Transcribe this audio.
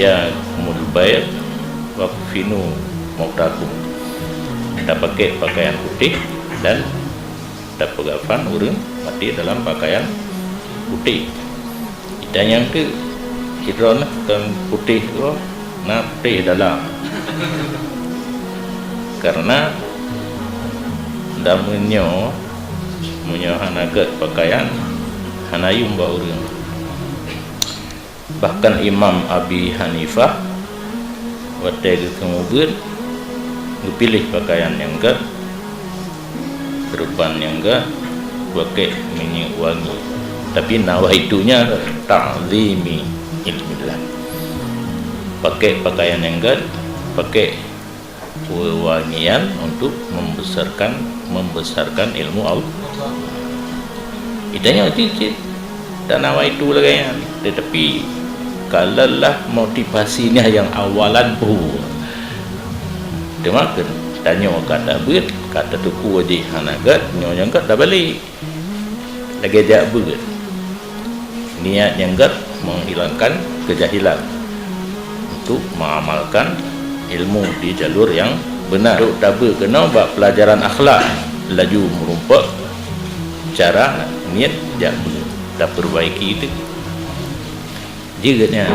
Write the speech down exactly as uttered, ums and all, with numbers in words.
Ya, mulbair, wakfinu mautakum. Tapakèk pakaian putéh dan tapeugapan ureuëng maté dalam pakaian putéh. Ita nyang teuk, sidroe na kon putéh, oh, na putéh dalam. Karena dameunyoe, meunyoe hana gét pakaian, hana yuem bak ureuëng. Bahkan Imam Abi Hanifah watèe geukheun ubeuet, geupiléh pakaian nyang gét, seureuban nyang gét, pakèk minyeuk wangi. Tapi nawaitunya ta'zimi ilmillah. Pakèk pakaian nyang gét, pakèk wewangian untuk membesarkan, membesarkan ilmu Allah. Ita nyoe cit-cit tanawaitu lagèe nyan, tetapi kalaulah motivasinya yang awalan pun, teuma kheun tanyoe ka tabeuet, ka tatuku jih hana gét, nyoe nyang gét tabalek. Lagèe jak beuet. Niat nyang gét menghilangkan kejahilan untuk mengamalkan ilmu di jalur yang benar. Untuk tabeuet keunoe bak pelajaran akhlak, laju meurumpok cara niet jak beuet, tapeurbaiki teuk. Jeuet nyan.